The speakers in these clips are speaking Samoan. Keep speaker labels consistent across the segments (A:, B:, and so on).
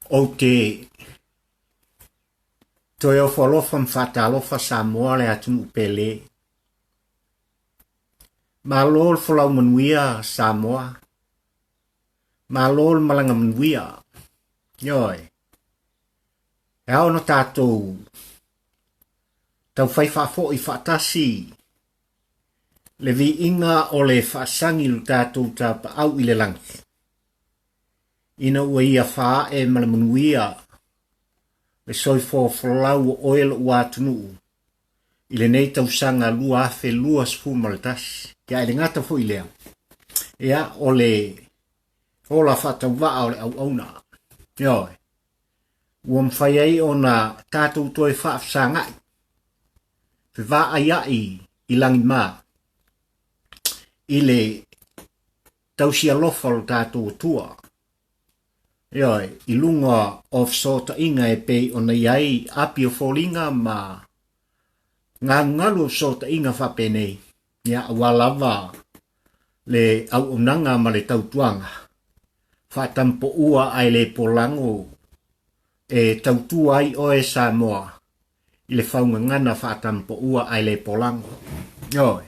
A: Ou te toe ofo alofa ma faatalofa Samoa le atunuu pele. Malo le folau manuia Samoa. Malo le malaga manuia. Ioe. E ao ona tatou taufai faafoi faatasi le viiga o le faasagi lo tatou tapaau i le lagi. Ina ua ia faae ma le manuia le soifua folau o oe lo'u atunuu i lenei tausaga 2021. Ia e le gata foi lea, ia o le ola faatauvaa o le auauna. Ioe, ua mafai ai ona tatou toe faafesagai, fevaaiai i lagima i le tausi alofa o lo tatou Atua. Ioe, i luga o fesootaiga e pei ona i ai api o foliga ma galugalu o fesootaiga faapenei, ia aua lava le auaunaga ma le tautuaga faatampoua ae le polago e tautua ai oe Samoa i le faugagana faatampoua ae le polago. Ioe.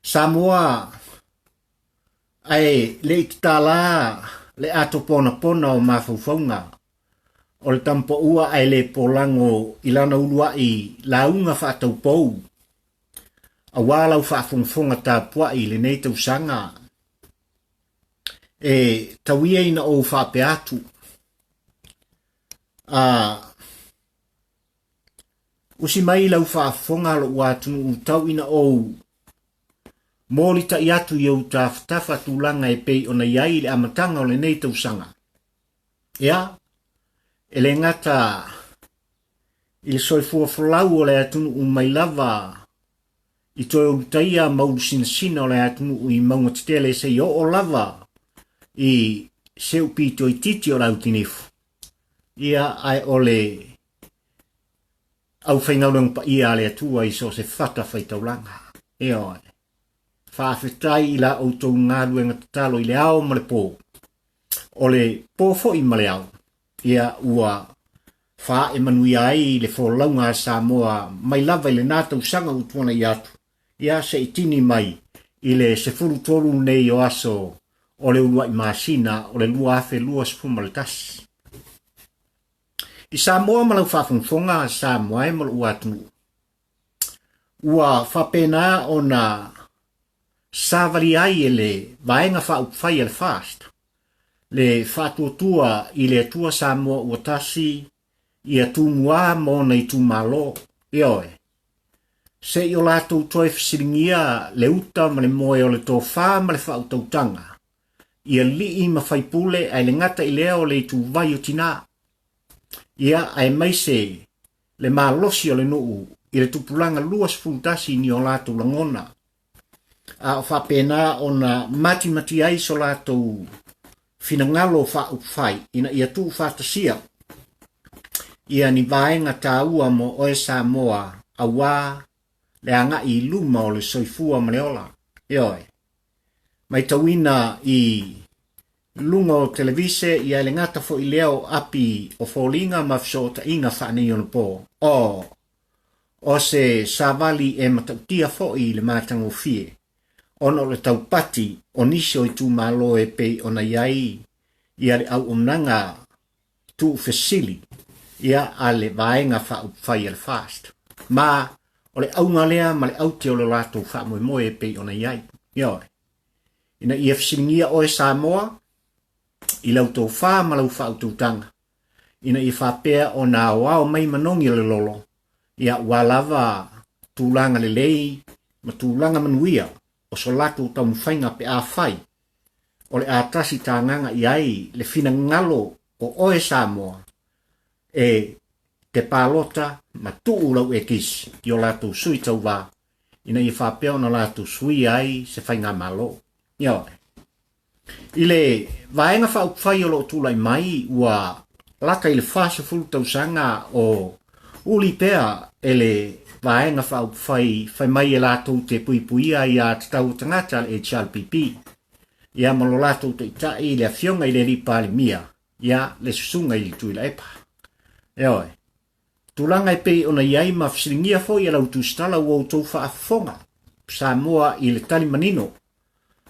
A: Samoa ae le i tatala le ato ponapona o mafaufauga o le tampoua ae le polago i lana uluai lauga faataupou aua lau faafogafoga tapuai i lenei tausaga e tau ia ina ou faapea atu a Usi mai lau faafofoga lo'u atunuu tau ina ou molitai atu i ou tafatafa tulaga e pei ona i ai i le amataga o lenei tausaga. Ia, e le gata i le soifua folau o le atunuu mai lava i toe ulutaia ma ulusinasina o le atunuu i mauga tetele seia oo lava i se upito itiiti o le autinifu. Ia, ae o le aufaigaluega paia a le Atua i so o se fata faitaulaga. Ioe. Faafetai i la outou galuega tatalo i le ao ma le po. O le po foi ma le ao, ia ua faae manuia ai le folauga a Samoa mai lava i lena tausaga ua tuanai atu, ia se i tini mai i le 13 nei o aso o le uluai masina o le 2021. I Samoa ma lau faafogafoga Samoa e ma lou atunuu, ua faapena ona savali ai e le Vaega Faaupufai a le FAST le faatuatua i le Atua Samoa ua tasi ia Tumua ma ona itumalo, ioe, se i o latou toe fesiligia le uta ma le moe o le tofa ma le faautautaga i alii ma faipule ae le gata i lea o le ituvai o tinā, ia aemaise le malosi o le nuu i le tupulaga 21 ni o latou lagona, a o faapena ona matimati ai so latou finagalo faaupufai ina ia tuufaatasia ia ni vaega taua mo oe Samoa aua le agai i luma o le soifua ma le ola. Ioe. Maitauina i luga o televise ia e le gata foi lea o api o foliga ma fesootaiga faaneionapo. O o se savali e matautia foi i le matagofie ona o le taupati o nisi o itumalo e pei ona i ai ia le auaunaga tuufesili ia a le Vaega Faaupufai a le FAST. Ma o le auga lea ma le aute o le latou faamoemoe e pei ona i ai. Ioe. Ina ia fesiligia oe Samoa i lau tofa ma lau faautautaga, ina ia faapea ona aoao mai manogi o le lolo, ia ua lava tulaga lelei ma tulaga manuia o so latou taumafaiga pe afai o le a tasi tagaga i ai le finagalo o oe Samoa e te palota ma tuu lau ekisi i o latou sui tauva ina ia faapea ona latou suia ai se faigamalo. Ioe. I le Vaega Faaupufai o lo o tulai mai ua lata i le 40 tausaga o uli pea e le Vaega Faaupufai fai mai e latou te puipuia aia tatau a tagata a le HRPP ia ma lo latou taitai le Afioga i le Alii Palemia. Ia, le susuga i le Tuilaepa. Ioe. Tulaga e pei ona i ai ma fesiligia foi e lau tusitala ua outou faafofoga Samoa i le tali manino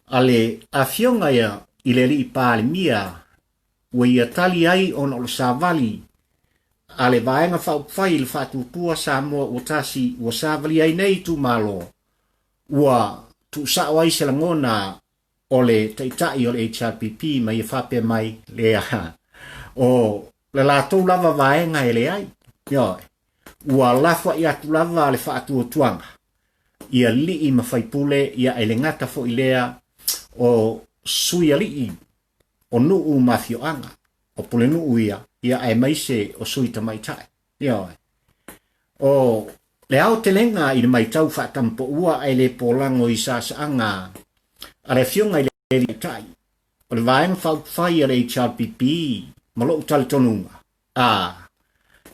A: a le Afioga ia i le Alii Palemia ua ia tali ai ona o le savali a le Vaega Faaupufai i le Faatuatua Samoa Ua Tasi ua savalia ai nei itumalo ua tuusao ai se lagona o le Taitai o le HRPP ma ia faapea mai lea o le latou lava vaega e leai. Ioe. Ua lafoai atu lava le faatuatuaga i alii ma faipule, ia e le gata foi lea o sui alii o nuu ma afioaga, o pulenuu ia, ia aemaise o sui tamaitai. Ioe. O le aotelega i le matau faatampoua ae le polago i saasaaga a le Afioga i le Taitai o le Vaega Faaupufai a le HRPP ma lou talitonuga, a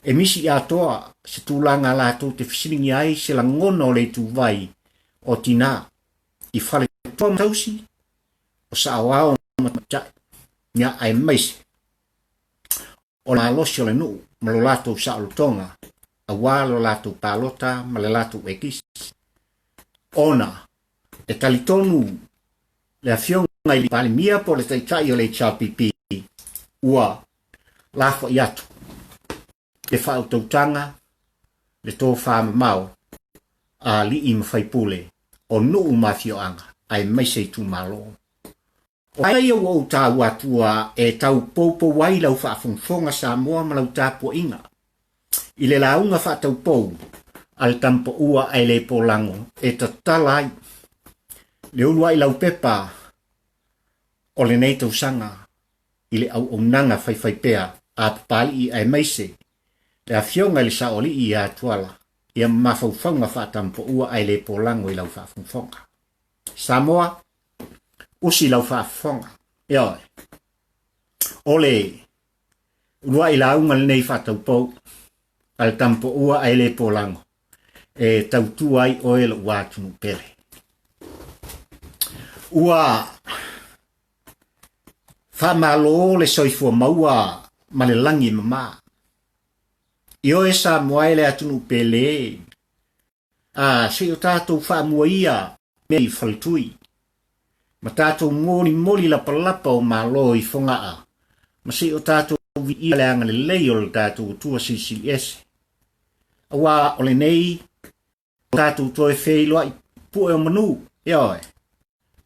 A: e misi atoa se tulaga latou te fesiligia ai se lagona o le ituvai o tinā i faletua ma tausi, o saoao ma tamaitai, ia aemaise o le malosi o le nuu ma lo latou saolotoga aua lo latou palota ma le latou ekisi, ona e talitonu le Afioga i le Palemia po o le Taitai o le HRPP ua lafoai atu le faautautaga, le tofamamao a alii ma faipule o nuu ma afioaga aemaise itumalo. O ai ia ua ou taua atua e tau poupou ai lau faafogafoga Samoa ma lau tapuaiga i le lauga faataupou a le tamapaua ae le polago e tatala ai le uluai laupepa o lenei tausaga i le auaunaga faifaipea a Papalii aemaise le Afioga i le Saoalii ia Tuala ia ma mafaufauga faatamapaua ae le polago i lau faafogafoga. Samoa, usi lau faafofoga. Ioe. O le uluai lauga lenei faataupou a le tamapoua ae le polago e tautua ai oe lou atunuu pele. Ua faamalo le soifua maua ma le lagi mama. Ioe Samoa e le atunuu pele A se i o tatou faamua ia mea i faletui, ma tatou molimoli lapalapa o Malo i Fogaa, ma se i o tatou viia le agalelei o le tatou Atua Silisili Ese. Aua o lenei o tatou toe feiloai pue o manu, ioe,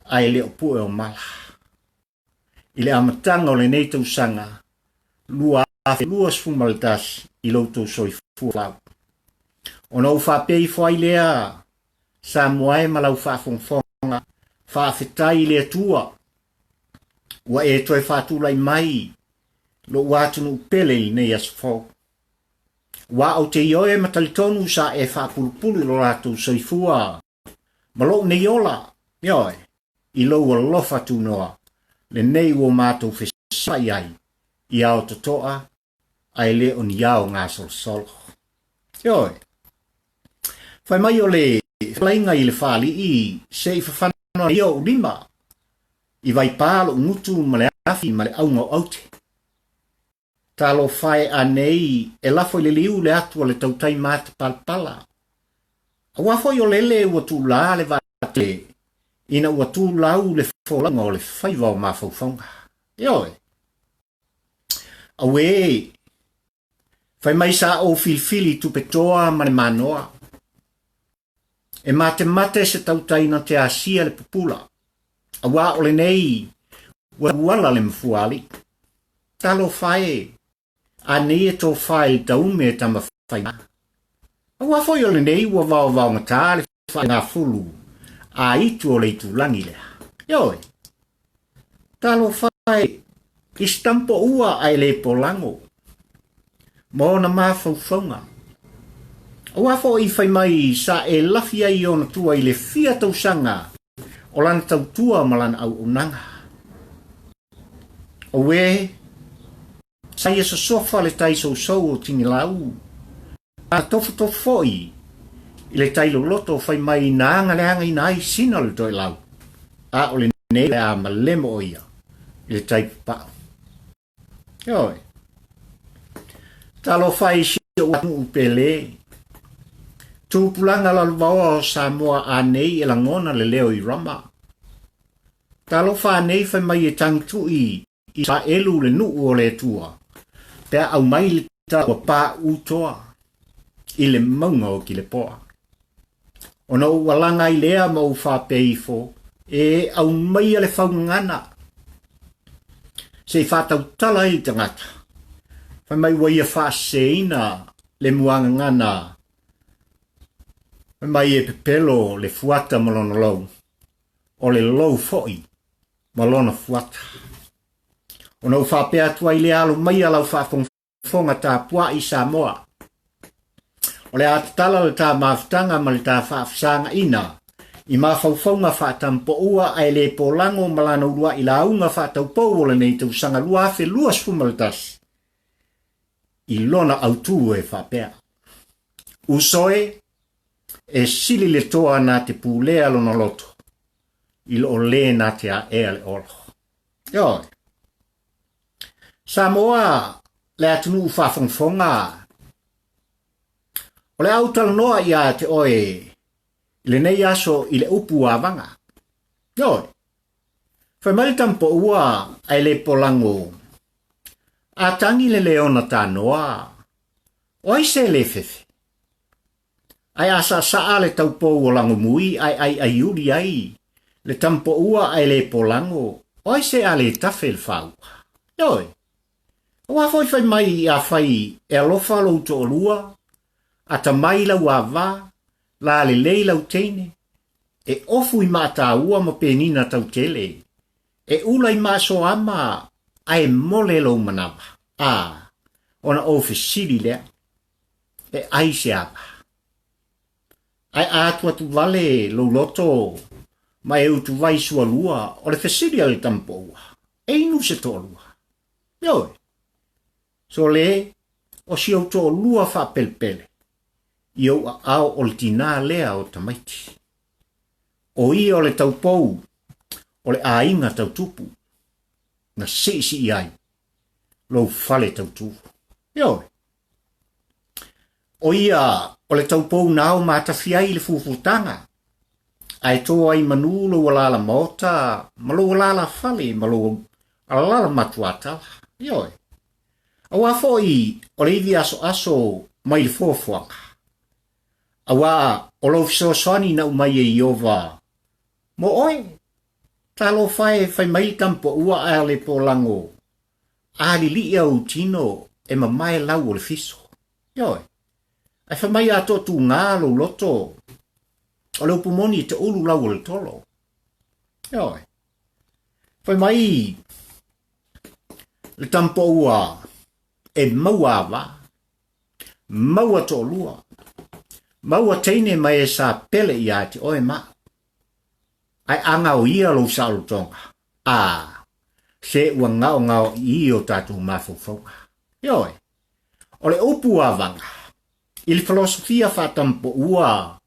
A: ae le o pue o mala. I le amataga o lenei tausaga 2021 i lo outou soifua lau. Ona ou faapea ifo ai lea, Samoa e ma lau faafogafoga, faafetai i le Atua ua e toe faatulai mai lou atunuu pele i lenei aso fou. Aua ou te ioe ma talitonu sa e faapulupulu i lo latou soifua ma lou nei ola, ioe, i lou alofa tunoa, lenei ua matou fesilafai ai i ao totoa ae le o ni ao gasolosolo. Ioe, fai mai o le fetalaiga i le faalii se i fafana ai ou lima i Vaipā lou gutu ma le afi ma le auga o aute. Talofa e anei e lafo i le liu le atu a le tautai matapalapala. Aua foi o lele ua tulā le vaatele ina ua tulau le folauga o le faiva o mafaufauga. Ioe. Auē! Fai mai sa ou filifili tupe toa ma le manoa. E matemate se tautai na te asia le pupula, aua o lenei ua uala le mafuaalii. Talofa e, anei e tofa i le taume e Tamafaigā. Aua foi o lenei ua vaovaogatā le faagafulu a itu o le itulagi lea. Ioe. Talofa e, i se tampoua ae le polago ma ona mafaufauga. Aua foi fai mai sa e lafi ai i ona tua i le fia tausaga o lana tautua ma lana auaunaga. Auē, sa ia sosofa le tai sousou o Tinilau, a tofotofo foi i le tai loloto fai mai na agaleagaina ai sina o le toelau, a o lenei o le a malemo o ia i le tai papau. Ioe. Talofa i si ou atunuu pele. Tupulaga lalovaoa o Samoa a nei e lagona le leo i Rama. Talofa anei fai mai e tagituʻi i Saelu le nuu o le Atua, pe a aumai le tala ua paʻu toa i le mauga o Kilepoa. Ona ou alaga ai lea ma ou faapea ifo, E aumaia le faugana se i faatautala ai le tagata, fai mai ua ia faaseseina le muagagana, fai mai e pepelo le fuata ma lona lou, o le lou foi ma lona fuata. Ona ou faapea atu ai lea, alo maia lau faafogafoga tapuai Samoa. O le a tatala le ta mafutaga ma le ta faafesagaina i mafaufauga faatampoua ae le polago ma lana uluai lauga faataupou o lenei tausaga 2021 i lona autū e faapea. Uso e, e sili le toa nā te pulea lona loto, i loo le nā te aea le olo. Ioe. Samoa le atunuu faafogafoga, o le a ou talanoa ia te oe i lenei aso i le upu avaga. Ioe. Fai mai le tampoua ae le polago, a tagi le leona tanoa, o ai se le fefe? Ae a saasaa le taupou o Lagomui ae aiaiuli ai le tampoua ae le polago, o ai se a le tafe le faaua? Ioe! Aua foi fai mai afai e alofa lou toalua, atamai lau ava, lalelei lau teine, e ofu i maataua ma penina tautele, e ula i maasoama ae mole lou manava, a, ona ou fesili lea, E ai se ava. Ae a atuatu vale lou loto ma e utuvai sualua, o le fesili a le tamapoua, e inu se toalua? Ioe. Sole, o si ou toalua faapelepele i ou aao o le tinā lea o tamaiti. O ia o le taupou o le aiga tautupu na siisii ai lou fale tautu. Ioe. O ia o le taupou na ao matafi ai le fufutaga, ae to ai manu lou alala maota ma lou alala fale ma lou alala matuatala. Ioe. Aua foi o le ivi asoaso mai le foafoaga. Aua o lou fesoasoani na umai e Iova mo oe. Talofa e fai mai le tampoua a le polago A lilii au tino e mamae lau o le fiso. Ioe. Ae fai mai a toatuga lou loto, o le upu moni e te ulu lau o le tolo. Ioe. Fai mai le tampoua e maua ava, maua toalua, maua teine ma e sa pele ia te oe ma. Ae a gaoia lou saolotoga, a, se ua gaogaoii o tatou mafaufauga. Ioe, o le upu avaga, i le filosofia faatampoua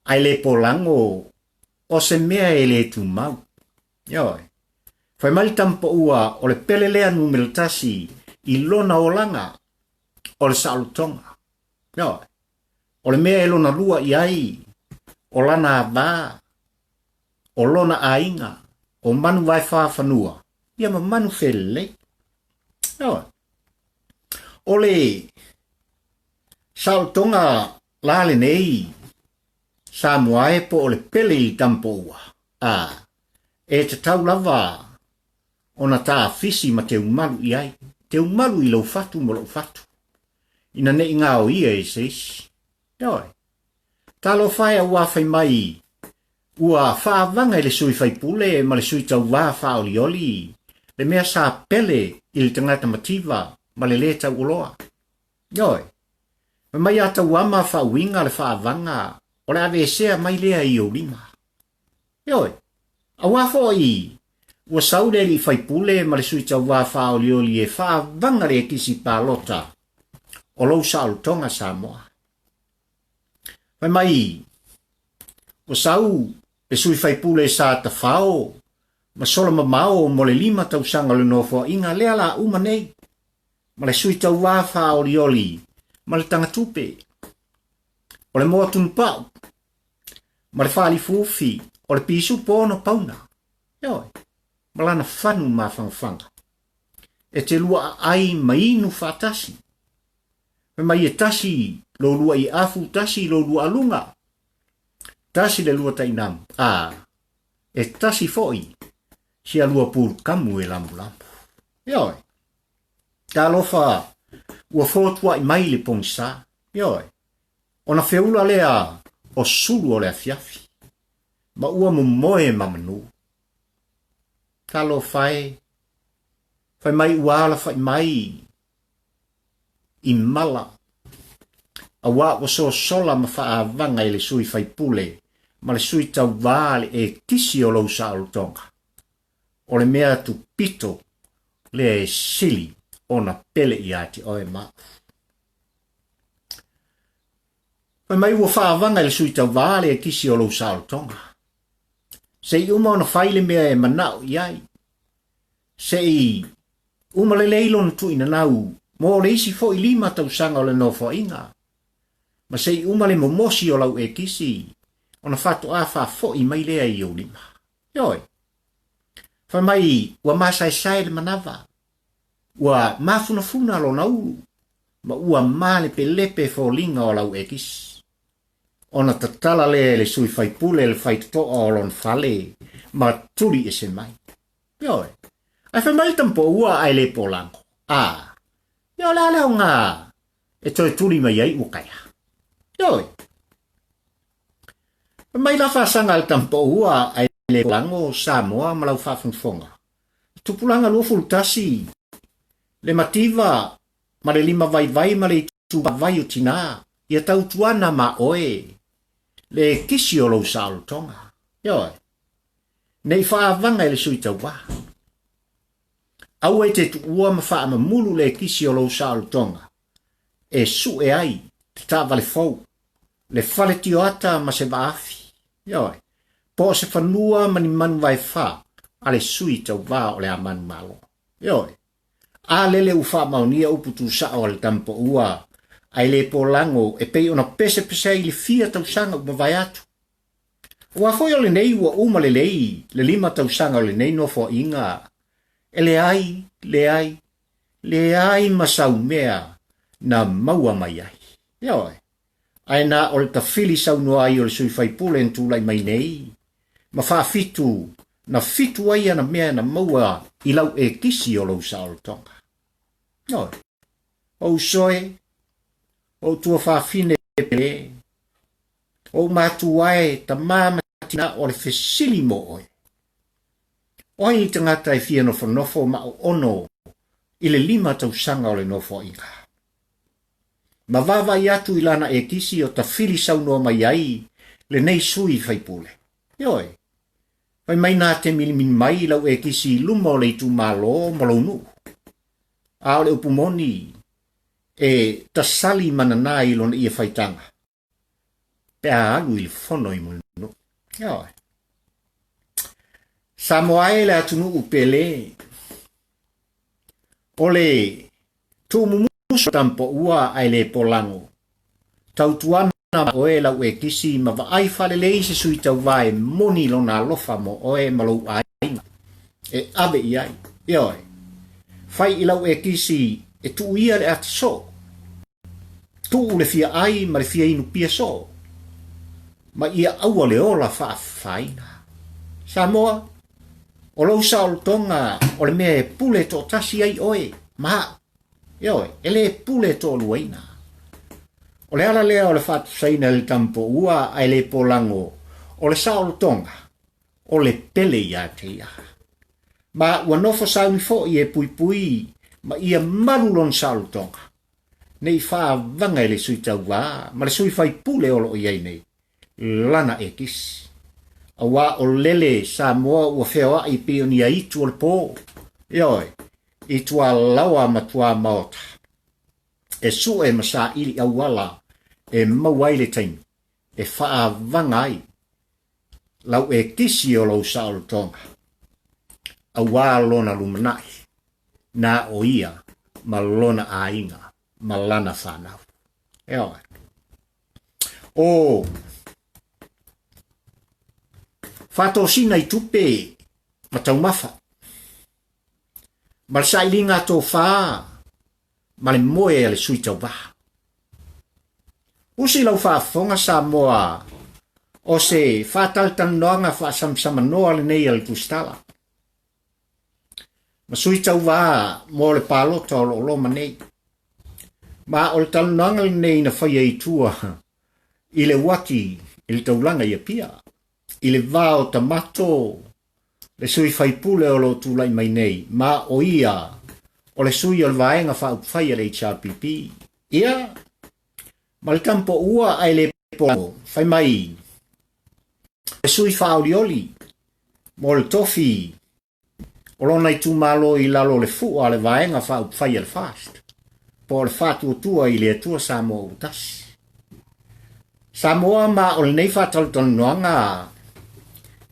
A: ae le polago o se mea e le tumau. Ioe, fai mai le tampoua o le pele lea numera tasi i lona olaga o le saolotoga. Ioe. O le mea e lona lua i ai, o lana ava, o lona aiga, o manu vaefāfanua, ia ma manu felelei. Ioe. O le saolotoga la lenei Samoa e po o le pele i Tampoua, a, e tatau lava ona taafisi ma teumalu i ai, teumalu i lou fatu ma lou fatu, ina ne i gaoia e se isi. Ioe. Talofa e auā fai mai ua faavaga i le sui faipule ma le sui tauvā faaolioli le mea sa pele i le tagata mativa ma le lē tauoloa. Ioe. Fai mai a tauama faauiga le faavaga o le aveesea mai lea i ou lima. Ioe. Auā foi ua sau le alii faipule ma le sui tauvā faaolioli e faavaga le ekisi palota o lou saolotoga Samoa. Fai mai ua sau le sui faipule sa tafao ma sola mamao mo le 5 tausaga o le nofoaiga lea la uma nei. ma le sui tauā fāolioli ma le tagatupe, o le moa tunupau ma le faalifuufi, o le pisupo ono pauna, ioe, ma lana fanu mafangafaga, e te lua aai ma inu faatasi. Fai mai e tasi lo lua i afu, tasi lo lua aluga, tasi le lua tainamu, a e tasi foi sia lua pulukamu e lamulamu. Ioe, talofa ua fotuaʻi mai le pogisa. Ioe, ona feula lea o sulu o le afiafi, ma ua momoe ma manu. Talofa e, fai mai ua alafaʻi mai i mala, auā ua sosola ma faaavaga i le sui faipule ma le sui tauvā le ekisi o lou saolotoga. O le mea tupito lea e sili ona pele iā te oe ma aʻu. Fai mai ua faaavaga i le sui tauvā le ekisi o lou saolotoga. Se i uma ona fai le mea e manao i ai. Se i uma lelei lona tuuinanau mo le isi foi 5 tausaga o le nofoaiga, ma se i uma le momosi o lau ekisi ona faatoa faafoʻi mai lea i ou lima. Ioe. Fai mai ua masaesae le manava, ua mafunafuna lona ulu, ma ua malepelepe foliga o lau ekisi. Ona tatala lea e le sui faipule le faitotoa o lona fale ma tuli ese mai. Ioe. Ae fai mai le tamapoua ae le polago. A, ia o le a le aoga e toe tuli mai ai ua kaea. Ioe. Fai mai la faasaga a le tamapoua ae le polago Samoa ma lau faafogafoga. Tupulaga 21, le mativa ma le lima vaivai ma le ituvai o tinā, ia tautuana ma oe le kisi o lou saolotoga. Ioe. Nei faaavaga i le sui tauvā. Aua e te tuua ma faamamulu le kisi o lou saolotoga e sue ai te taavale fou, le fale tioata ma se vaafi. Ioe. Po o se fanua ma ni manu vaefā a le sui tauvā o le a manumalo. Ioe. A lele ua faamaonia upu tuusao a le tamapoua ae le polago e pei ona pesepese ai i le fia tausaga ua mavae atu. Aua foi o lenei ua uma lelei le 5 tausaga o lenei nofoaiga, e leai, leai, leai ma sau mea na maua mai ai. Ioe. Ae na o le tafili saunoa ai o le sui faipule na tulai mai nei, ma faafitu na fitu ai ana mea na maua i lau ekisi o lou saolotoga. Ioe. Ou soe, ou tuafafine pele, ou matua e, tamā ma tinā o le fesili mo oe. O ai le tagata e fia nofonofo ma oono i le 5 tausaga o le nofoaiga? Ma vaavaai atu i lana ekisi o tafili saunoa mai ai lenei sui faipule. Ioe. Fai mai nā te milimili mai i lau ekisi i luma o le itumalo ma lou nuu. A o le upu moni e tasali mananā i lona ia faitaga pe a alu i le fono i Mulinuu. Ioe. Samoa e le atunuu pele, o le tuumumusu tamapoua ae le polago. Tautuana ma oe lau ekisi ma vaai faalelei se sui tauvā e moni lona alofa mo oe ma lou aiga e ave i ai. Ioe. Fai i lau ekisi e tuuia le ata soo. Tuu le fia ai ma le fia inu pia soo. Ma ia aua le ola faafaina. Samoa, o lou saolotoga o le mea e pule toatasi ai oe ma aʻu. Ioe, e le pule toaluaina. O le ala lea o le faatusaina i le tamapoua ae le polago o le saolotoga o le pele iā te ia. Ma ua nofo sauni foi e puipui ma ia malu lona saolotoga, nei faavaga i le sui tauvā ma le sui faipule o loo i ai nei, lana ekisi. Auā o lele Samoa ua feoaʻi pei o ni aitu o le pō, ioe, i tualaoa ma tuamaota, e sue ma saili auala e maua ai le taimi e faavaga ai lau ekisi o lou saolotoga, auā lona lumanai, na o ia ma lona aiga ma lana fanau. Ioe. O faatosina i tupe ma taumafa, ma le sailiga a tofā ma le moe a le sui tauvā. Usi lau faafofoga Samoa o se faatalatalanoaga faasamsamanoa lenei a le Tusitala ma sui tauvā mo le palota o lo o loma nei. Ma o le talanoaga lenei na faia i tua i le uati i le taulaga i Apia, i le va o Tamato le sui faipule o lo o tulai mai nei, ma o ia o le sui o le Vaega Faaupufai a le HRPP. Ia, ma le tampoua ae le po, fai mai le sui faaolioli mo le tofi o lona itumalo i lalo o le fua a le Vaega Faaupufai a le FAST, po o le Faatuatua i le Atua Samoa Ua Tasi. Samoa ma o lenei faatalatalanoaga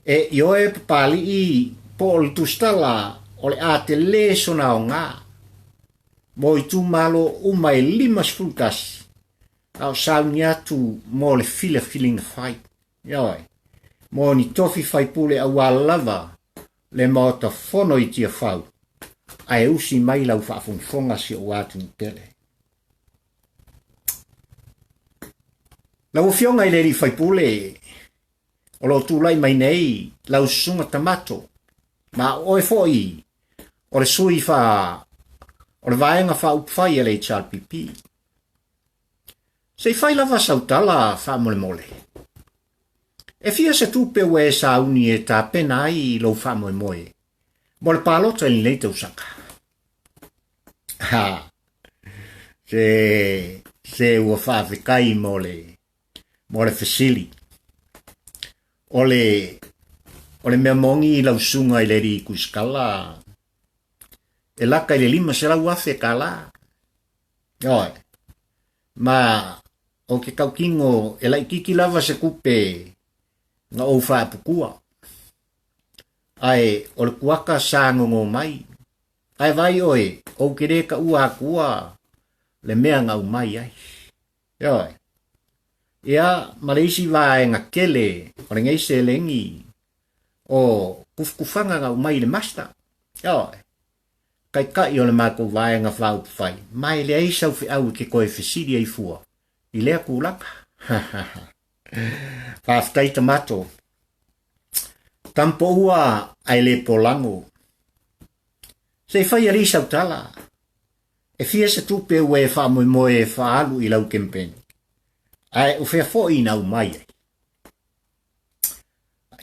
A: e ioe Papalii po o le tusitala o le a tele sona aoga mo itumalo uma e 51 a o sauni atu mo le filifiliga fai. Ioe, mo ni tofi faipule auā lava le Maota Fono i Tiafau, ae usi mai lau faafogafoga si ou atunuu pele. Lau Afioga i le Alii Faipule, o lo o tulai mai nei lau Susuga Tamato, ma o oe foi o le sui fa o le Vaega Faaupufai a le HRPP. Se i fai lava sau tala faamolemole. E fia se tupe ua e sauni e tapena ai lou faamoemoe mo le palota i lenei tausaga? Ha, se, se ua faafetai mo le, mo le fesili. O le, o le mea moni i lau susuga i le alii Kuisikala, e laka i le $500,000 kālā. Ioe. Ma o ke tautino e laititi lava se tupe na ou faapukua. Ae o le kuaka sa gogo mai. Ae vaai oe, ou te le taua atua le mea na aumai ai. Ioe. Ia, ma le isi vaega tele o lenei seleni, o kufukufaga na aumai i le master. Ioe. Taitai o le matou Vaega Faaupufai, ma e leai sau feau e te toe fesili ai fua i lea tulaga. Faafetai Tamato. Tampoua ae le polago. Se i fai alii sau tala. E fia se tupe ua e faamoemoe e faaalu i lau kempeni? Ae o fea foi ina aumai ai?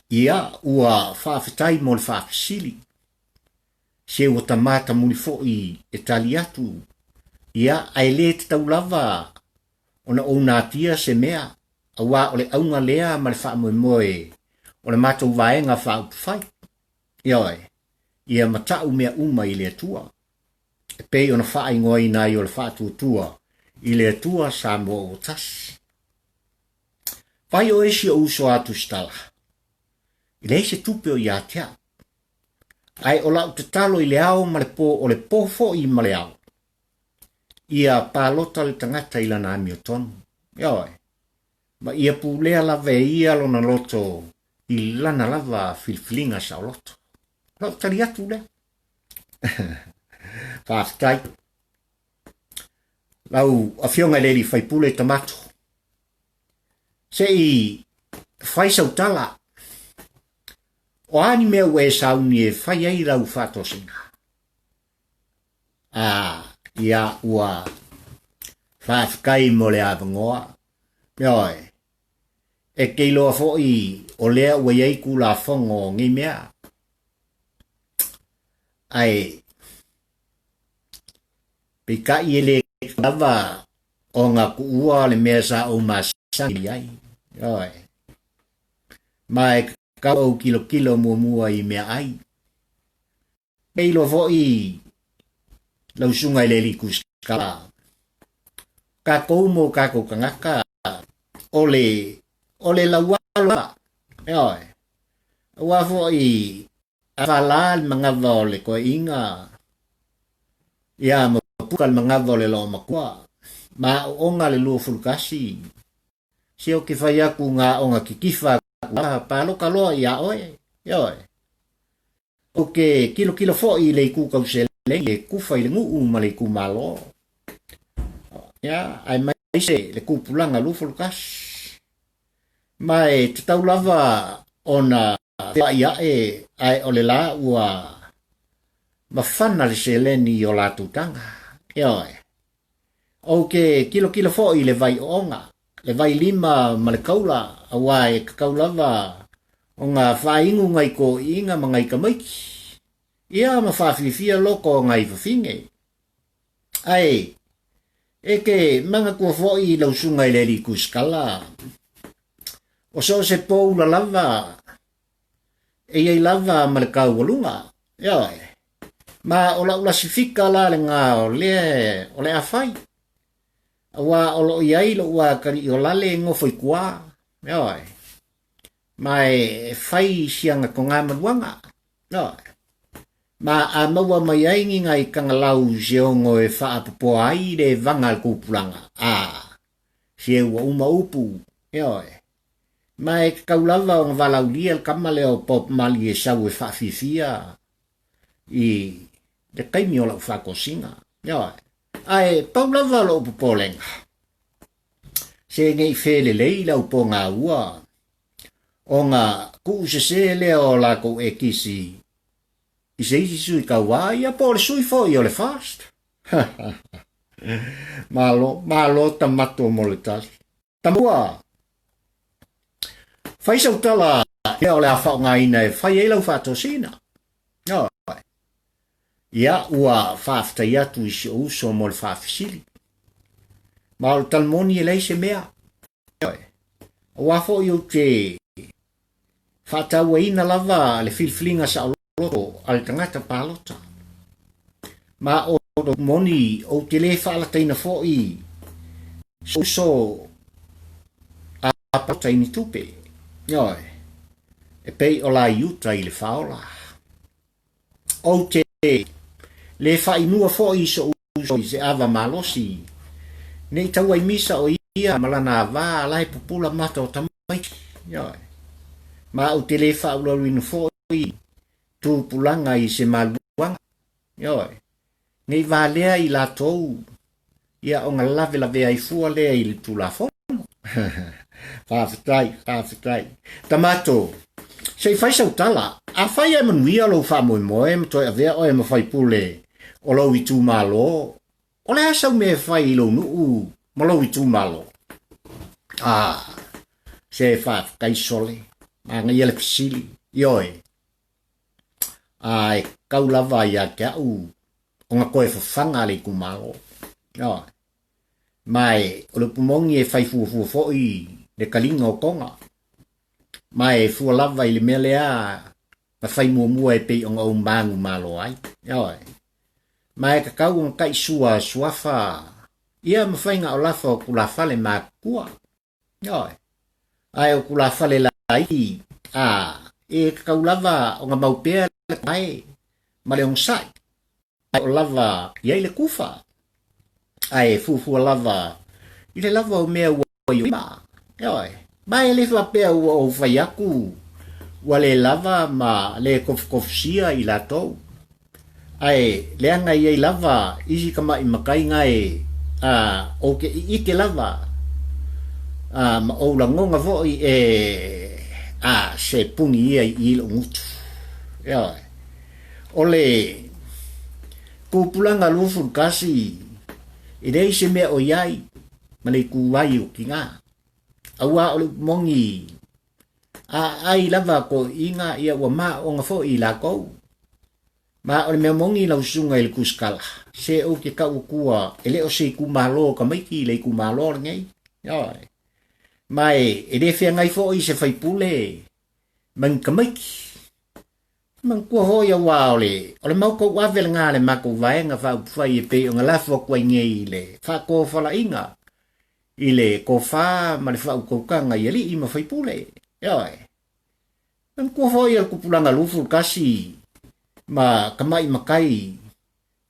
A: Ia, ua faafetai mo le faafesili. Se ua tamā tamuli foi e tali atu, ia, ae le tatau lava ona ou natia se mea, auā o le auga lea ma le faamoemoe o le matou Vaega Faaupufai, ioe, ia mata'u mea uma i le Atua, e pei ona faaigoaina ai o le Faatuatua i le Atua Samoa ua Tasi. Vai oe si ou uso a Tusitala, e leai se tupe o ia te au. Ae o lau tatalo i le ao ma le po, o le po foi ma le ao, ia palota le tagata i lana amiotonu. Ioe. Ma ia pulea lava e ia lona loto i lana lava filifiliga saoloto. O lau tali atu lea. Faafetai. Lau Afioga i le Alii Faipule Tamato, se i fai sau tala. O a ni mea ua e sauni e fai ai lau faatosina? A, ia ua faafetai mo le avanoa. Ioe, e te iloa foi o lea ua i ai Tulafono o nei mea. Ae peitai e le lava ona tuua le mea sa ou masani ai. Ioe. Ma e tatau ou tilotilo muamua i meaai. E iloa foi lau susuga i le alii Tusitala, tatou ma o tatou tagata o le, o le laualo lava. Ioe. Aua foi a fala le manava o le toeaina, ia ma puka le manava o le loomatua, ma aoaoga le 21, se ou te fai atu nga aoga kikifa aku lava, paloka loa iā oe, ioe. Ou te kilokilo foi i le itu tau seleni e kufa i le nuu ma le itumalo, ia, aemaise le tupulaga 21. Ma e tatau lava ona feoai ae, ae o le la ua mafana le seleni i o latou taga. Ioe. Ou te kilokilo foi i le vai ooga, le vai lima ma le kaula, aua e tatau lava ona faainu nai toeaiina ma nai tamaiti, ia ma faafiafia loto o nai fafine. Ae e te manatua foi i lau susuga i le alii Tuisikala, o so o se poula lava e i ai lava ma le taualuga. Ioe. Ma o lau lasifika la lena o lea o le a fai. Aua o lo o i ai lou atalii o lale e nofo i tua. Ioe. Ma e fai siana toga maluaga. Ioe. Ma a maua mai ai ni nai tagalau se ono e faapopoa ai le vaga a le tupulaga, a, se ua uma upu. Ioe. Ma e tatau lava ona valaulia le tama lea o Bob Marley e sau e faafiafia i le taimi o lau faatosina. Ioe. Ae pau lava lou popolega, se ne i felelei le au pogaua ona tuusese lea o latou ekisi i se isi sui tauā, ia po o le sui foi o le FAST. Malo, malo tamato mo le tali. Tamua, fai sau tala ia o le a faaaogaina e fai ai lau faatosina. Ioe. Ia, ua faafetai atu i si ou uso mo le faafesili. Ma o le tala moni e leai se mea. Ioe. Aua foi ou te faatauaina lava le filifiliga saoloto a le tagata palota. Ma o le moni ou te le faalataina foi si uso a palota i ni tupe. Ioe, e pei o la i uta i le faaola. Ou te le faainua foi i so'u uso i se ava malosi, ne i tau ai misa o ia ma lana ava la e pupula mata o tamaiti. Ioe. Ma ou te le faaulauluina foi tupulaga i se maluaga. Ioe. Ne i valea i latou ia ona lavelavea ai fua lea i le Tulafono. Faafetai, faafetai. Tamato, se i fai sau tala. Afai e manuia lou faamoemoe ma toe avea oe ma faipule o lou itumalo, o le a sau mea e fai i lou nuu ma lou itumalo? Ah, se faafetai sole. Manaia le fesili. Ioe. A e kau lava ia te au ona toe fafaga le itumalo. Ioe. Ma e o le upu moni e fai fuafua foi le taliga o Toga. Ma e fua lava i le mea lea na fai muamua e pei ona ou manumalo ai. Ioe. Ma e tatau ona taisua suafa ia ma faiga o lafa o tulafale matutua. Ioe. Ae o tulafale laiti, a, e tatau lava ona mau pea le mae ma le onosai. Ae o lava i ai le kufa. Ae fuafua lava i le lava o mea ua i ou lima. Ioe. Ma e le faapea ua ou fai atu ua le lava ma le tofutofusia i latou. Ae leaga i ai lava isi tamaʻi makai gae a ou te ʻiʻike lava a ma ou lagona foʻi e a se puni ia i i loʻu gutu. Ioe. O le tupulaga 21 e leai se mea o i ai ma le ituai o tina. Auā o le upu moni A ai lava toeaiina, ia ua maoaoga foi i latou. Ma o le mea moni lau susuga i le Tuisikala, se ou te tau atua e le o se itumalo o tamaiti le itumalo lenei. Ioe. Ma e, e le feagai foi se faipule ma ni tamaiti. Manatua foi auā o le, o le matou ave lena a le matou vaega faaupufai e pei ona lafo atu ai nei i le faatofalaiga i le tofa ma le faautautaga i alii ma faipule. Ioe. Manatua foi o le tupulaga 21 ma tamai matai.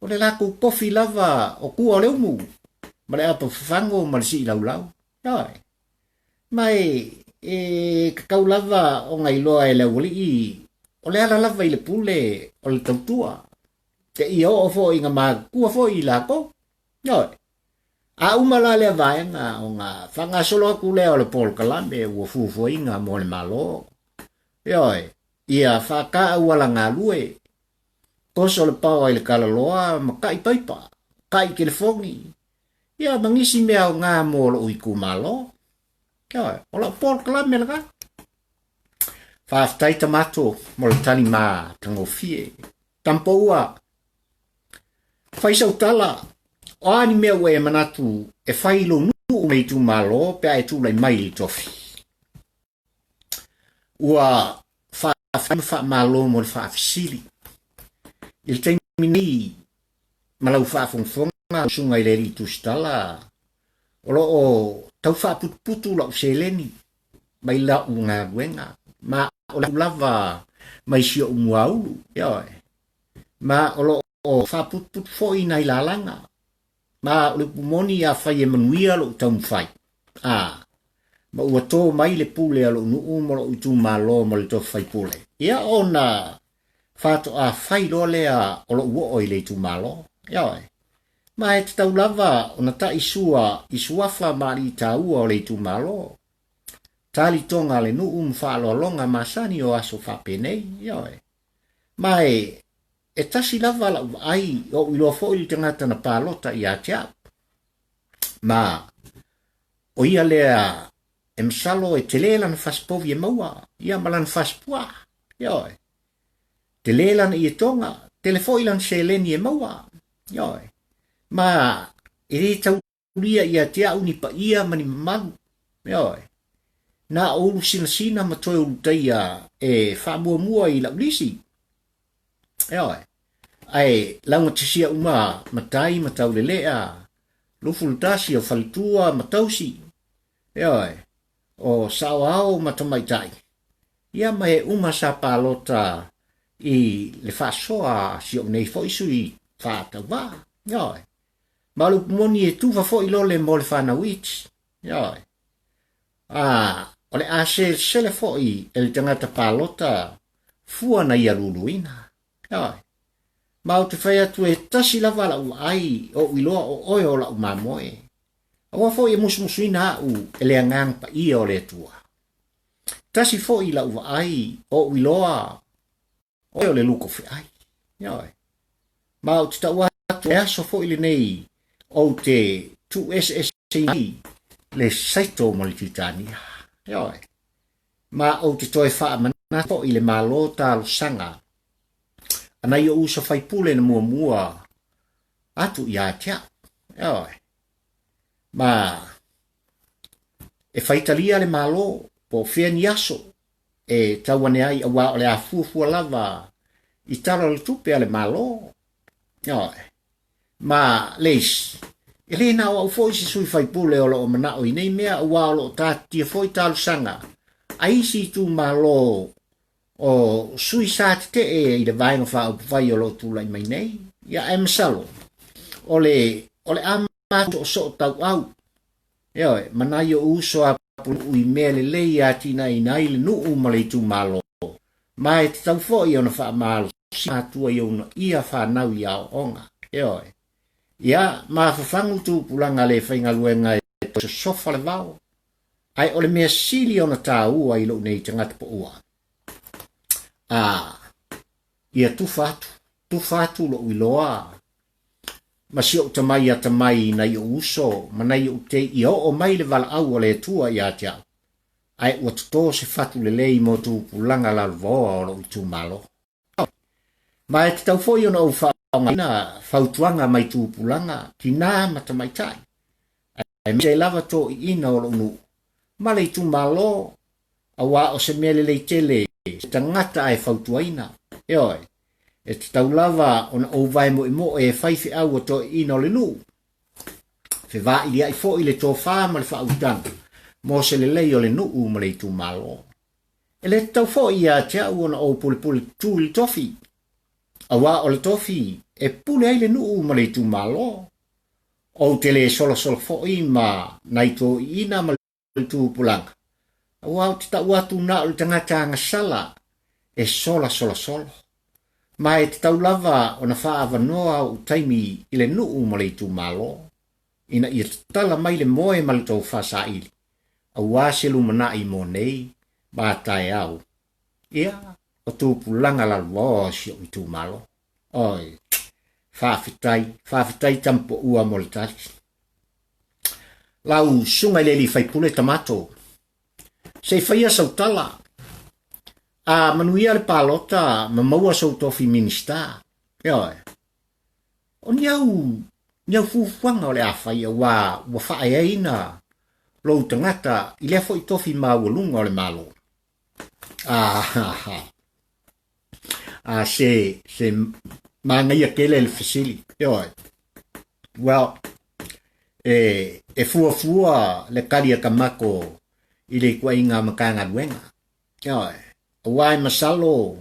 A: O le latou tofi lava o tua o le umu ma le apa fafago ma le siilaulau. Ioe. Ma e, e tatau lava ona iloa e le aualii o le ala lava i le pule o le tautua. Te ia oo foi ina matutua foi i latou. Ioe. A uma la lea vaega ona faagasolo atu lea o le polokalame ua fuafuaina mo le Malo. Ioe, ia faata auala galue, toso le paoa i le talaloa ma ta'i paipa, ta'i telefoni, ia ma nisi mea aoga mo lo'u itumalo. Ioe, o la'u polokalame lena. Faafetai tamato mo le tali matagofie. Tamapoua, Fai sau tala, o a ni mea ua e manatu e fai i lou nuu ma le itumalo pe a e tulai mai i le tofi? Ua faafetai ma faamalo mo le faafesili. I le taimi nei ma lau faafogafoga lau susuga i le Alii Tusitala, o lo o tau faaputuputu lau seleni mai lau galuega ma o le lava mai si ou muaulu, ioe. Ma o lo o faaputuputu foi nai lalaga. Ma o le upu moni afai e manuia lou taumafai, a, ma ua to mai le pule a lou nuu ma lou itumalo ma le tofi faipule, ia ona faatoa fai loa lea o lou oo i le itumalo. Ioe. Ma e tatau lava ona ta'i sua i suafa ma alii taua o le itumalo. Talitoga a le nuu ma faaaloaloga masani o aso faapenei. Ioe. Ma e, e tasi lava la'u vaai, o'u iloa foi le tagata na palota ia te a'u. Ma o ia lea e masalo e tele lana fasipovi e maua, ia ma lana fasipuaa. Ioe. Tele lana ietoga, tele foi lana seleni e maua. Ioe. Ma e le tau Ulia ia te a'u ni paia ma ni mamalu, ioe, na o ulu sinasina ma toe ulutaia e faamuamua i la'u lisi, ioe, ae laugatisia uma matai ma taulelea, lufulatasi o faletua ma tausi, ioe, o saoao ma tamaitai, ia ma e uma sa palota i le faasoa a si o'u nei foi sui faatauvaa, ioe. Ma o le upu moni e tufa foi lole mo le fanau iti. Ioe. A, o le a selesele foi e le tagata palota fua na ia luluina. Ioe. Ma ou te fai atu e tasi lava la'u vaai o'u iloa o oe o la'u mamoe. Aua foi e musumusuina a'u e le Agaga Paia o le Atua. Tasi foi la'u vaai o'u iloa Oe o le luko feai. Ioe. Ma ou te tau atu e aso foi lenei ou te tuueseeseina ai le saito ma le Titania. Ioe. Ma ou te toe faamanatu foi le Malo talosaga a nai ou uso faipule na muamua atu ia te au. Ioe. Ma e faitalia le Malo po o fea ni aso e tau ane ai auā o le a fuafua lava i Tala o le Tupe a le Malo. Ioe. Ma le isi, e le na o au foi se sui faipule o lo o manao i nei mea auā o lo o tatia foi talosaga a isi itumalo o sui sa tetee i le Vaega Faaupufai o lo o tulai mai nei. Ia ae masalo o le o le a matou soosoo tauau Ioe, ma nai ou uso a Pulenuu i mea lelei e atinaeina ai le nuu ma le itumalo, ma e tatau foi ona faamalosia matua i ona ia fanau i aoaoga. Ioe. Ia, mafafagu tupulaga le faigaluega e toe sosofa le vao, ae o le mea sili ona taua i lou nei tagata poua, a, ia tufa atu, tufa atu lou iloa Ma si ou tamai atamai i nai ou uso ma nai ou tei ia oo mai le valaau a le Atua ia te au, ae ua toto se fatu lelei mo tupulaga lalovaoa o lou itumalo. Ma e tatau foi ona ou faaaogaina fautuaga mai tupulaga, tinā ma tamaitai, aemaise ai lava toeaiina o lou nuu ma le itumalo Auā o se mea lelei tele se tagata ae fautuaina. Ioe, e tatau lava ona ou vae moemoe e fai feau o toeaiina o le nuu. Fevailia'i foi le tofa ma le faautaga mo se lelei o le nuu ma le itumalo. E le tatau foi ia te au ona ou pulepule tutū i le tofi. Auā o le tofi e pule ai le nuu ma le itumalo. Ou te le solosolo foi ma nai toeaiina ma le tupulaga, auā ou te tau atu na o le tagata agasala e solasolasolo. Ma e tatau lava ona faaavanoa ou taimi i le nuu ma le itumalo, ina ia tatala mai le moe ma le tofa saili, auā se lumanai mo nei ma taeao. Ia, o tupulaga laloa o si ou itumalo. Oi, faafetai, faafetai Tamupoua mo le tali. Lau susuga i le alii faipule Tamato, se i faia sau tala. A manuia le palota ma maua sou tofi Minista. Ioe. O ni au, ni au fuafuaga o le a fai auā ua faaeaina lou tagata i lea foi tofi maualuga o le Malo. Ah, ah, se, se manaia tele le fesili. Ioe. Well, e, e fuafua le kali a Kamako i le ituaiga Matagaluega. Ioe. Aua e masalo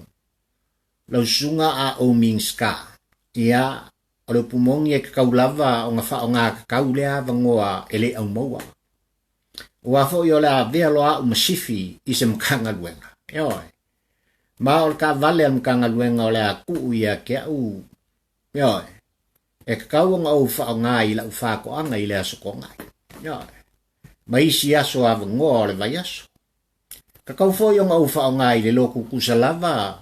A: lau susuga a ou Minista, ia, o le upu moni e tatau lava ona faaaoga tatau lea avanoa e le aumaua. Aua foi o le a avea loa au ma sifi i se Matagaluega. Ioe. Ma o le taavale a le Matagaluega o le a tuu ia te au, ioe, e tatau ona ou faaaoga i lau faatoaga i le Aso Toonai. Ioe. Ma isi aso avanoa o le vaiaso. Tatau foi ona ou faaaoga i le lotu tusa lava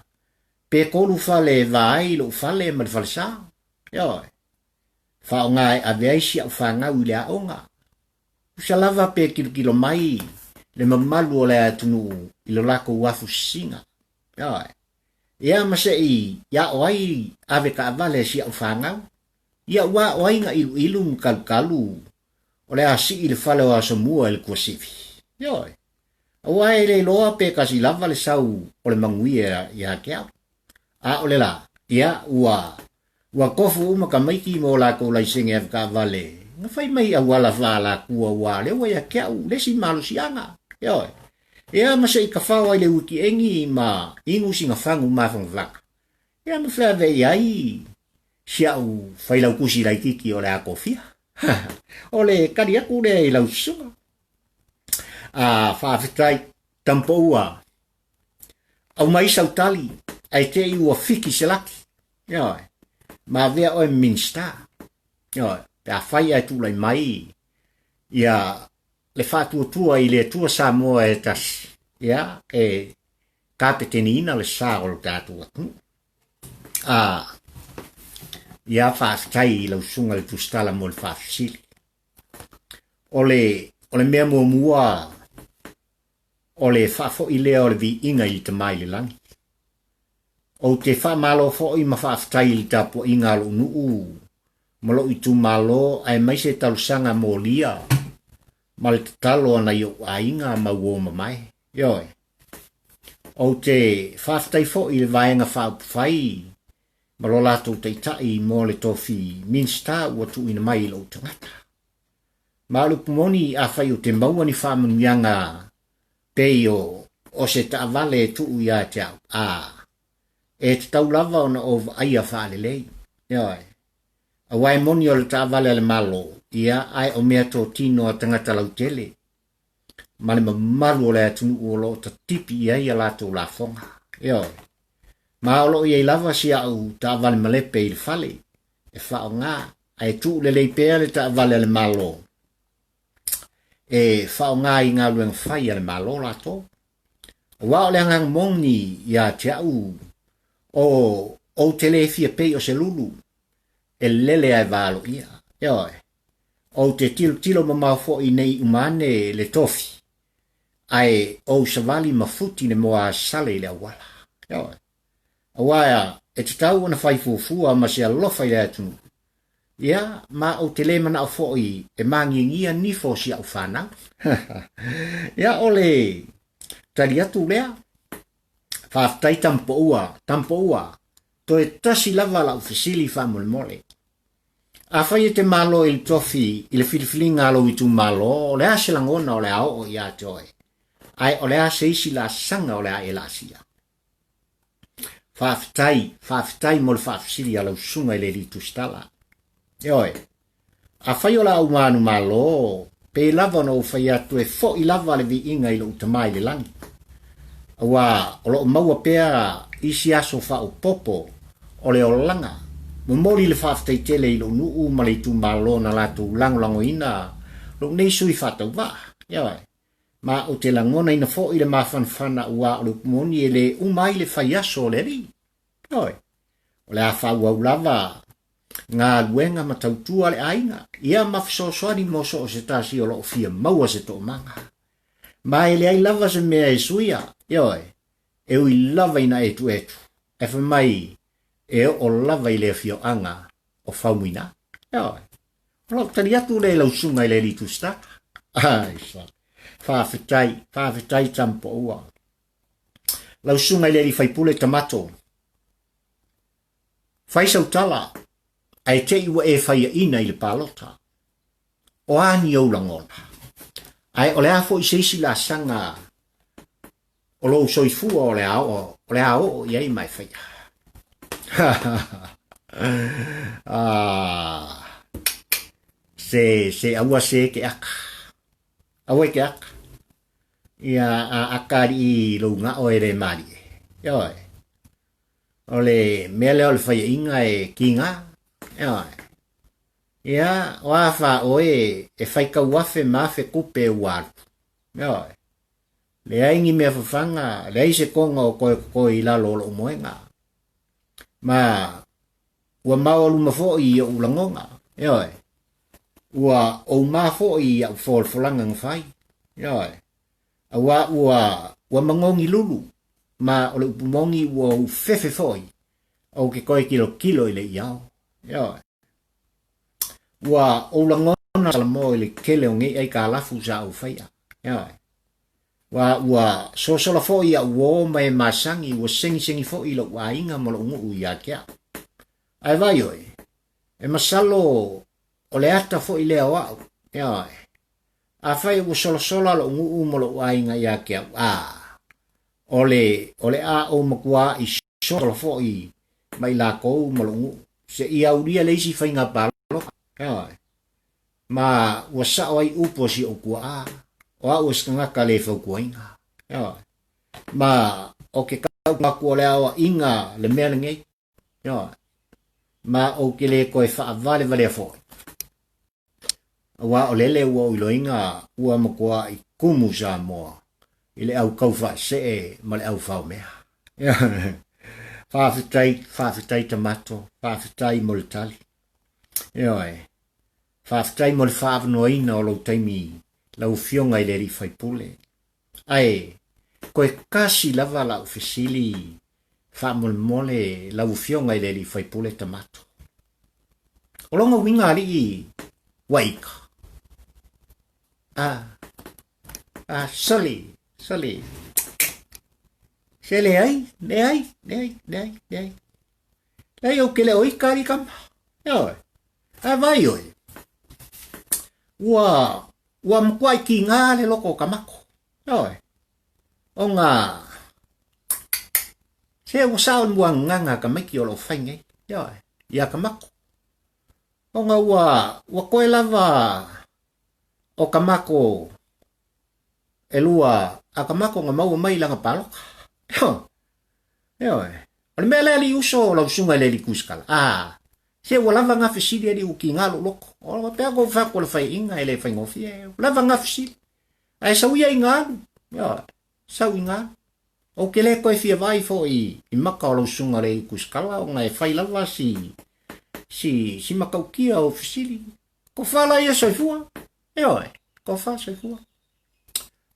A: pe tolu fale e va ai lou fale ma le falesa. Ioe. Faaaoga e ave ai si au fanau i le aoga. Tusa lava pe tilotilo mai le mamalu o le atunuu i lo latou afusisiga. Ioe. Ia ma se i aʻo ai ave taavale a si au fanau. Ia ua aʻo ai na iluilu ma kalukalu o le a sii le fale o Asomua i le tuasivi. Ioe. Aua e le iloa pe kasi lava le sau o le manuia ia te au. A o le la, ia, ua, ua tofu uma tamaiti ma o latou laisene ave taavale, na fai mai auala faa-alatua ua lea ua ia te au le isi malosiaga. Ioe. Ia ma se i tafao ai le uitieni ma inu sina fagu mafanafana. Ia ma feave i ai si au failautusi laititi o le a tofia. O le kali atu lea i lau susuga. A faafetai Tampoua. Aumai sau tali ae te i ua fiki se laki. Ioe. Ma avea oe Minista. Ioe. Pe afai ae tulai mai ia le faatuatua i le Atua Samoa e tasi, ia, e kapeteniina le sa o lo tatou atunuu. A, ia faafetai i lau susuga i le Tusitala mo le faafesili. O le, o le mea muamua o le faafoi lea o le viiga i le Tama i le lagi. Ou te faamalo foi ma faafetai i le tapuaiga a lou nuu ma lou itumalo aemaise talosaga molia ma le tatalo a nai ou aiga ma uo mamae. Ioe. Ou te faafetai foi i le Vaega Faaupufai ma lo latou taitai mo le tofi Minista ua tuuina mai i lou tagata. Ma o le upu moni, afai ou te maua ni faamanuiaga pei o o se taavale e tuu ia te au, a, e tatau lava ona ou vaaia faalelei. Ioe. Aua e moni o le taavale a le Malo, ia, ae o meatotino a tagata lautele ma le mamalu o le atunuu o lo o tatipi i ai a latou lafoga. Ioe. Ma o lo o i ai lava si au taavale malepe i le fale e faaaoga, ae tuu lelei pea le taavale a le Malo e faaaoga i galuega fai a le Malo latou. Aua o le agaga moni ia te au, o ou te le fia pei o se lulu e lele ae valoia. Ioe. Ou te tilotilo mamao foi nei uma ane le tofi, ae ou savali ma futi le moa sale i le auala. Ioe. Aua e tatau ona fai fuafua ma se alofa i le atunuu. Ia, ma ou te le manao foi e māgiagia nifo o si au fanau. Ia, o le tali atu lea. Faafetai Tampoua, Tampoua, toe tasi lava lau fesili faamolemole. Afai e te malo i le tofi i le filifiliga a lou itumalo, o le a se lagona o le a oo ia te oe? Ae o le a se isi laasaga o le a e laasia? Faafetai, faafetai mo le faafesili a lau susuga i le Alii Tusitala. Ioe, afai o la ou manumalo, pei lava ona ou fai atu e fo'i lava le viiga i lou Tama i le lagi, aua o lo o maua pea isi aso faaopoopo o le olaga. Momoli le faafetai tele i lou nuu ma le itumalo na latou lagolagoina lou nei sui faatauvaa. Ioe. Ma ou te lagonaina foi le mafanafana aua o le upu moni e le uma ai le fai aso o le Alii. Ioe. O le a faaauau lava galuega ma tautua le aiga, ia ma fesoasoani mo so o se tasi o lo o fia maua se toomaga. Ma e leai lava se mea e suia, ioe, e ui lava ina etuetu, ae fai mai e oo lava i le afioaga o Faumuina. Ioe. O lau tali atu lea i lau susuga i le Alii Tusitala. Ai, faafetai, faafetai Tamupoua. Lau susuga i le Alii Faipule Tamato, fai sau tala, ae te i ua e faiaina i le palota. O a ni ou lagona? Ae o le a foi se isi laasaga o lou soifua o le a oo, o le a oo i ai ma e faia? ah, se, se aua se ke aka. Aua ke aka. Ia a aka i lou ngao e le malie. Ioe. O le mea lea o le faiaina e kiga. Ioe. Ia, o a fa oe e fai kau afe ma afe kupe ua alu. Ioe. Leai ni mea fafaga, leai se koga o koe kokoe i lalo o lou moega. Ma ua maoaluma foi i ou lagona, ioe. Ua ou ma foi i au folafolaga na fai, ioe. Aua ua, ua magogi lulu, ma o le upu moni ua ou fefe foi, ou ke koe kilokilo i le iao, ioe. Ua ou lagona Salamo i le tele o nei aikalafu sa ou faia, ioe. Ua, ua sosola foi au uō ma e masani, ua segisegi foi lou aiga ma lou nuu ia te au. Ae vaai oe, e masalo o le ata foi lea o au, ioe. Afai ua solasola lou nuu ma lou aiga ia te au, a, o le, o le a ou matuā i sola foi ma i lakou ma lou nuu, seia aulia le isi faiga palota, ioe. Ma ua sao ai upu a si ou tuaa, o au o se tagata le fautuaina, ioe. Ma o ke kau atu o le aoaiga le mea lenei, ioe. Ma ou te le toe faavalevalea foi. Aua o lele ua ou iloaina ua matuai kumu Samoa i le au taufaasee ma le au faomea. Faafetai, faafetai Tamato, faafetai mo le tali. Ioe, faafetai mo le faaavanoaina o lou taimi lau Afioga i le Alii Faipule. Ae, koe kasi lava lau fesili faamolemole lau Afioga i le Alii Faipule Tamato. O lona uiga alii ua ika. Ah, ah, soli, soli. Se leai, leai, leai, leai, leai. Leai ou ke le o ika alii kama. Ioe. Ae vai oe. Ua, ua matuai kiga le loko o Kamako. Ioe. Ona se ua sao le muagagaga a tamaiti o lo o fai nei. Ioe. Ia Kamako. Ona ua, ua koe lava o Kamako e lua a Kamako na maua mai i lana paloka. Ioe. Ioe. O le mea lea alii uso o lau susuga i le alii Kusikala. A, se ua lava ngā fesili alii ua kīngā lou loto. O pea kou whako le whaiinga e le whaingofie. Ua lava ngā fesili. Ae sau ia i ngā alu. Ioe. Sau i ngā alu. Ou ke le koe fia vai fo i, i maka o lau susuga le alii Kusikala ona e whai lava si, si, si makaukia o fesili. Ko whala ia soifua. Ioe. Ko wha soifua.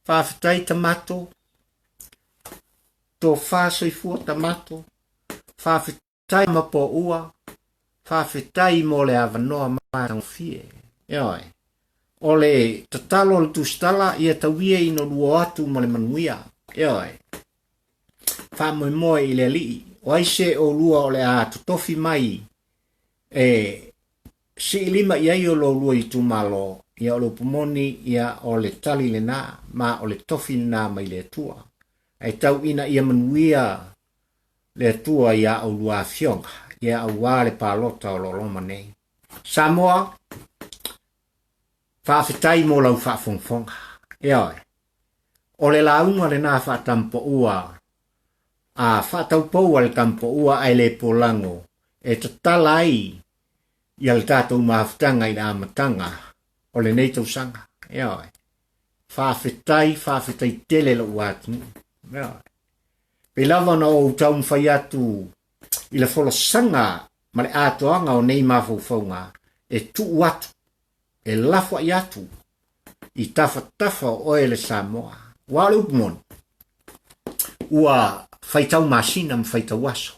A: Whawhetai tamato. Tō soifua tamato, whawhetai ma po ua, whawhetai mo le avanoa matagofie. Ioe. O le tatalo o le tusitala ia tauia ina lua atu ma le manuia. Ioe. Faamoemoe i le Alii, o ai se oulua o le a totofi mai e siilima i ai o lolua itumalo, ia o le upu moni, ia o le tali lena, ma o le tofi lena mai le Atua. Ae tau ina ia manuia Le Atua i a oulua afioga, ia auā le palota o lo o loma nei. Samoa, faafetai mo lau faafogafoga. Ioe, o le lauga lena faatampoua a faataupou a le tampoua ae le polago e tatala ai ia le tatou mafutaga i le amataga o lenei tausaga. Ioe, faafetai, faafetai tele lou atunuu. Ioe. Pei lava ona ou taumafai atu i le folasaga ma le atoaga o nei mafaufauga e tuu atu, e lafoai atu i tafatafa o oe le Samoa. Aua o le upu moni, ua faitau masina ma faitau aso.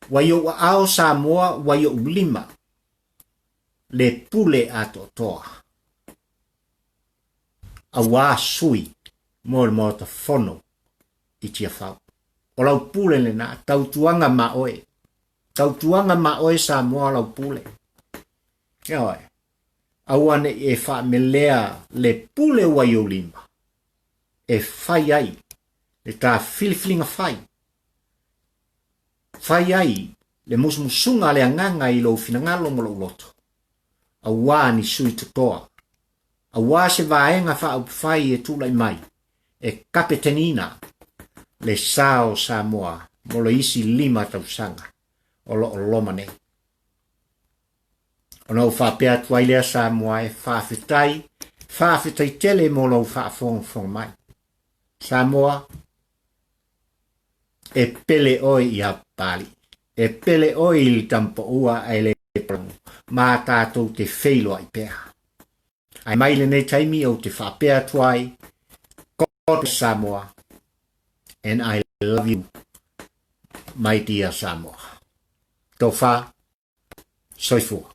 A: Ua i ou aao Samoa, ua i ou lima le pule atoatoa. Auā sui mo le Maota Fono i Tiafau. O lau pule lena, tautuaga ma oe. Tautuaga ma oe Samoa lau pule. Ioe. Aua ne i e faamelea le pule ua i ou lima e fai ai le ta filifiliga fai. Fai ai le musumusuga a le agaga i lou finagalo ma lou loto. Auā ni sui totoa. Auā se vaega faaupufai e tulai mai e kapetenina le sa o Samoa mo le isi 5 tausaga o lo o loma nei. Ona ou faapea atu ai lea Samoa e faafetai, faafetai tele mo lou faafogafoga mai. Samoa, e pele oe i Papalii, e pele oe i le Tampaua ae le ma tatou te feiloai pea. Ae mai lenei taimi ou te faapea atu ai, God bless Samoa and I love you my dear Samoa. Tofa, soifua.